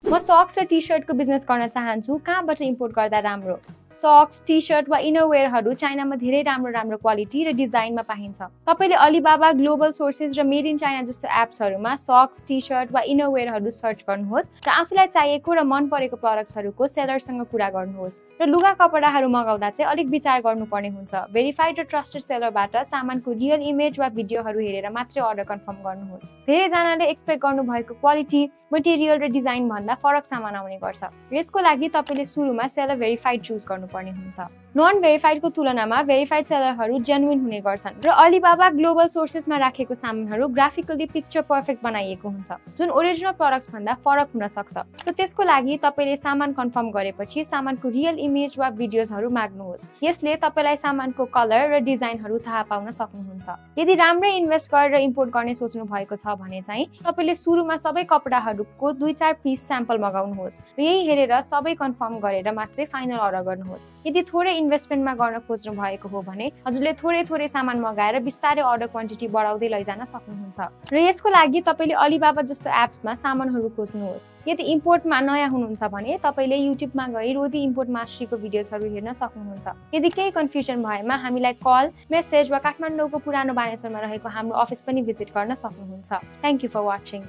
म सक्स र टी-शर्टको बिजनेस गर्न चाहन्छु, कहाँबाट इम्पोर्ट गर्दा राम्रो? सक्स, टी-शर्ट वा इनरवेयरहरू चाइनामा धेरै राम्रो क्वालिटी र डिजाइनमा पाइन्छ। तपाईले अलिबाबा, ग्लोबल सोर्सेस र मेड इन चाइना जस्तो एप्सहरूमा सक्स, टी-शर्ट वा इनरवेयरहरू सर्च गर्नुहोस् र आफूलाई चाहिएको र मन परेको प्रडक्ट्सहरूको सेलरसँग कुरा गर्नुहोस्। र लुगा कपडाहरू मगाउँदा चाहिँ अलिक विचार गर्नुपर्ने हुन्छ। भेरिफाइड र ट्रस्टेड सेलरबाट सामानको रियल इमेज वा भिडियोहरू हेरेर मात्रै अर्डर कन्फर्म गर्नुहोस्। धेरै जनाले एक्सपेक्ट गर्नुभएको क्वालिटी, मटेरियल र डिजाइन भन्दा फरक सामान आउने गर्छ। यसको लागि तपाईले सुरुमा सेलर भेरिफाइड चुज गर्नुपर्ने हुन्छ। नन भेरिफाइडको तुलनामा भेरिफाइड सेलरहरू जेन्युइन हुने गर्छन् र अलिबाबा, ग्लोबल सोर्सेसमा राखेको सामानहरू ग्राफिकली पिक्चर पर्फेक्ट बनाइएको हुन्छ, जुन ओरिजिनल प्रडक्ट्स भन्दा फरक हुन सक्छ। सो त्यसको लागि तपाईले सामान कन्फर्म गरेपछि सामानको रियल इमेज वा भिडियोजहरू माग्नुहोस्। यसले तपाईलाई सामानको कलर र डिजाइनहरू थाहा पाउन सक्नुहुन्छ। यदि राम्रै इन्भेस्ट गरेर इम्पोर्ट गर्ने सोच्नु भएको छ भने चाहिँ तपाईले सुरुमा सबै कपडाहरूको 2-4 पिस स्याम्पल मगाउनुहोस् र यही हेरेर सबै कन्फर्म गरेर मात्रै फाइनल अर्डर गर्नुहोस्। यदि थोरै इन्भेस्टमेन्टमा गर्न खोज्नु भएको हो भने हजुरले थोरै सामान मगाएर बिस्तारै अर्डर क्वान्टिटी बढाउँदै लैजान सक्नुहुन्छ। र यसको लागि तपाईले अलिबाबा जस्तो एप्समा सामानहरू खोज्नुहोस्। यदि इम्पोर्टमा नयाँ हुनुहुन्छ भने तपाईले युट्युबमा गई रोदी इम्पोर्ट मास्टरीको भिडियोजहरू हेर्न सक्नुहुन्छ। यदि केही कन्फ्युजन भएमा हामीलाई कल, मेसेज वा काठमाडौँको पुरानो बानेश्वरमा रहेको हाम्रो अफिस पनि भिजिट गर्न सक्नुहुन्छ। Thank you for watching.